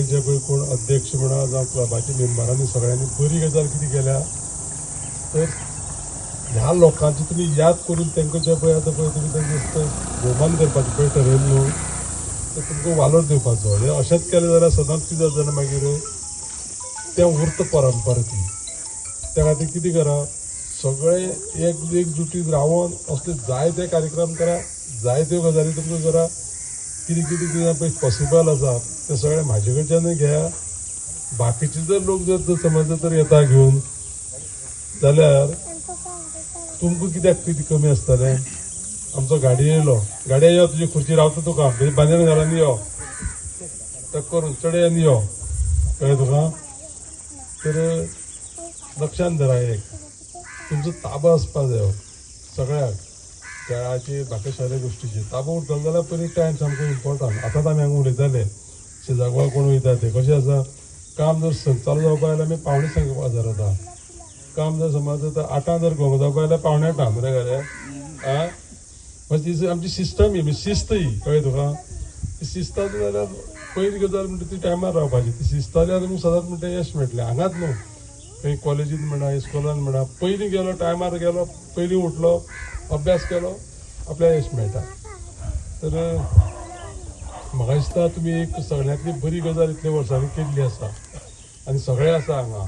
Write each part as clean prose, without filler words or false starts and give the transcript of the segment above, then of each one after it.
सगळे जे पळय कोण अध्यक्ष म्हणा जावं क्लबाच्या मेंबरांनी सगळ्यांनी बरी गजाल कितें केल्या तर ह्या लोकांची तुमी याद करून तांकां जे पळय आतां पळय तुमी तांचे भोवमान करपाचें पळय ठरयलें न्हू, तर तुमकां वालोर दिवपाचो. हें अशेंच केलें जाल्यार सदांच कितें जाता जाणां मागीर तें उरता परंपरा ती. त्या खातीर कितें करा, सगळे एक एकजुटीत रावन असले जायते कार्यक्रम करा, जायत्यो गजाली तुमकां करा. कितें कितें कितें पळय पॉसिबल आसा तें सगळें म्हाजे कडच्यानूय घेया. बाकीचे जर लोक जर समज तर येता घेवन जाल्यार तुमकां कित्याक कितें कमी आसतलें. आमचो गाडी येयलो, गाडये यो, तुजी खुर्ची रावता तुका, तुजी बांदेर घालून यो, ते करून चडय आनी यो, कळ्ळें तुका. तर लक्षांत धरा एक तुमचो ताबो आसपा जायो सगळ्याक, खेळाचेर बाकी सगळ्या गोश्टीचेर ताबो उरतलो जाल्यार पयलीं टायम सामको इम्पॉर्टंट. आतांच आमी हांगा उलयताले शेजागवा कोण वयता ते कशें आसा, काम जर संक चालू जावपा जाल्यार आमी पावणे संक बाजार जाता, काम जर समज आतां आठां जर घोंग जावपा जाल्यार पावणे आठां बरें खरें आं. मातशी ती आमची सिस्टम ही, शिस्त ही, कळ्ळें तुका. ती शिस्त आसा जाल्यार पयली गजाल म्हणटा ती टायमार रावपाची, ती शिस्त जाल्यार तुमकां सदांच म्हणटा यश मेळटलें. हांगाच न्हू, खंय कॉलेजीन म्हणा, इस्कॉलान म्हणा, पयलीं गेलो टायमार गेलो, पयलीं उठलो, अभ्यास केलो, आपल्याक यश मेळटा. तर म्हाका दिसता तुमी एक सगळ्यांतली बरी गजाल इतल्या वर्सांनी केल्ली आसा आनी सगळे आसा हांगा.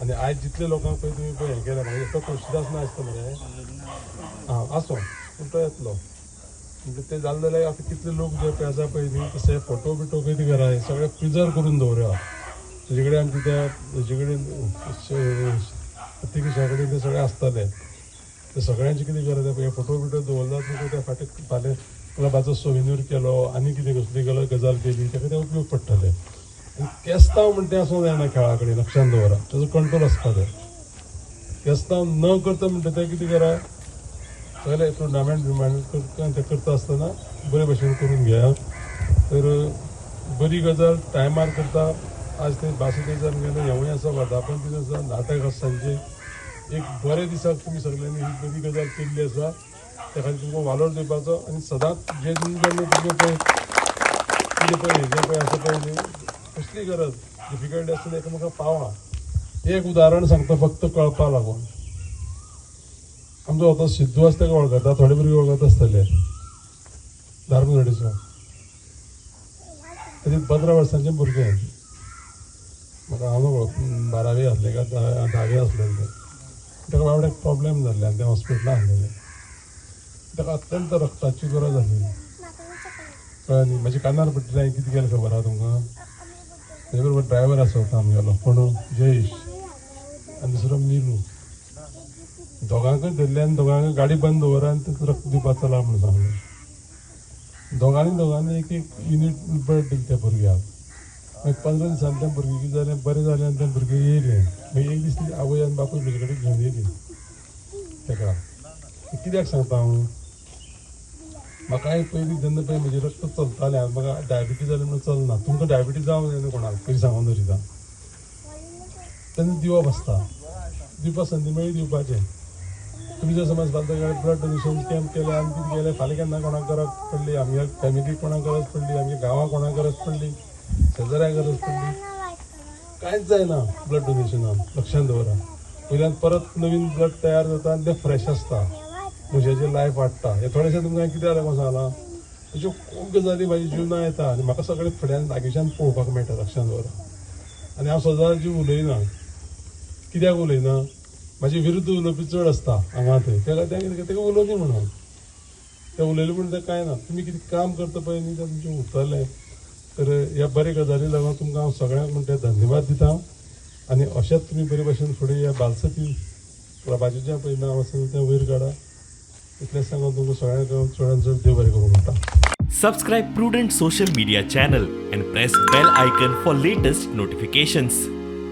आनी आयज जितले लोकांक पळय तुमी पळय हें केलें, म्हाका दिसता तुळशीदास ना आसता मरे, आं आसूं, पूण तो येतलो. म्हणजे ते जालें जाल्यार आतां कितले लोक जे पळय आसा पळय न्ही, तशे फोटो बिटो कितें करा, हे सगळे प्रिजर्व करून दवरया. तेजे कडेन आमचे त्या हेजे कडेन प्रतिकिशा कडेन ते सगळे आसतले, ते सगळ्यांचे कितें करा, ते फोटो बिटो दवरला तुका त्या फाटीं फाल्यां क्लबाचो सोविनूर केलो आनी कितें कसली गजाल केली ताका ते उपयोग पडटले. आनी केस्तांव म्हणटा तें आसूंक जायना खेळा कडेन, लक्षांत दवरा, ताजो कंट्रोल आसपा जाय. केस्तांव न करता म्हणटा तें कितें करा, सगळे टुर्नामेंट बिर्नामेंट ते करता आसतना बरे भशेन करून घेया. तर बरी गजाल टायमार करता. आज ते बासुदेजान गेले, हेंवूय आसा, वर्धापन दीस आसा, नाटक आसा सांजे. एक बरे दिसाक तुमी सगळ्यांनी ही बरी गजाल केल्ली आसा, त्या खातीर तुमकां वालोर दिवपाचो. आनी सदांच जे जेन्ना तुमकां पळय कितें पळय हेजें पळय आसा पळय न्ही, कसली गरज डिफिकल्टी आसतना एकामेकांक पावा. एक उदाहरण सांगता फक्त कळपा लागून. आमचो आतां सिद्धू आसा ताका वळखता, थोडे भुरगे वळखता आसतले, धार्मगडीचो. ताजे 15 वर्सांचें भुरगें, म्हाका हांव वळख, बारावी आसलें काय धावी आसलें तें. ताका बाबड्याक प्रॉब्लेम जाल्ले आनी तें हॉस्पिटलान आसलेलें. ताका अत्यंत रक्ताची गरज आसली, कळ्ळें न्ही. म्हज्या कानार पडटलें हांवें कितें केलें खबर आसा तुमकां. तेजे बरोबर ड्रायवर आसा होता आमगेलो, कोण जयेश आनी दुसरो मिलू, दोगांकय धरले आनी दोगांकय गाडी बंद दवर आनी तें रक्त दिवपाक चला म्हणून सांगलें. दोगांनी दोगांनी एक एक युनीट ब्लड दिलें त्या भुरग्याक. मागीर 15 दिसांनी तें भुरगें कितें जालें, बरें जालें आनी तें भुरगें येयलें. मागीर एक दीस ती आवय आनी बापूय म्हजे कडेन घेवन येयली तेका. कित्याक सांगता हांव, म्हाकाय पयलीं जेन्ना पळय म्हजें रक्त चलतालें, आनी म्हाका डायबिटीज जालें म्हणून चलना, तुमकां डायबिटीज जावंक जायना कोणाक, पयलीं सांगून दवरिता. तेन्ना दिवप आसता, दिवपा संदी मेळ्ळी दिवपाचें. तुमी जर समज फाल्यां ब्लड डोनेशन कॅम्प केलें आनी कितें केलें, फाल्यां केन्ना कोणाक गरज पडली, आमगे फॅमिलीक कोणाक गरज पडली, आमगे गांवाक कोणाक गरज पडली, शेजाऱ्याक गरज पडली, कांयच जायना ब्लड डोनेशनान, लक्षांत दवरा. वयल्यान परत नवीन ब्लड तयार जाता आनी तें फ्रेश आसता, मनशाचें लायफ वाडटा. हें थोडेशें तुमकां कित्याक लागून सांगलां, अश्यो खूब गजाली म्हाज्या जिवनांत येता आनी म्हाका सगळें फुड्यान लागींच्यान पळोवपाक मेळटा, लक्षांत दवरा. आनी हांव सदांच उलयना, कित्याक उलयना, म्हाजे विरुद्ध उलोवपी चड आसता हांगा थंय, तेका तेका उलोवनी म्हणून, ते उलयलें म्हूण तें कांय ना. तुमी कितें काम करता पळय न्ही तें तुमचें उरतलें. तर ह्या बरे गजाली लागून तुमकां हांव सगळ्यांक म्हणटा धन्यवाद दिता. आनी अशेंच तुमी बरे भशेन फुडें ह्या बालसती क्लबाचें जें पळय नांव आसा तें वयर काडा. इतलेंच सांगून तुमकां सगळ्यांक हांव चडान चड देव बरें करूं म्हणटा. Subscribe Prudent Social Media channel and press bell icon for latest notifications.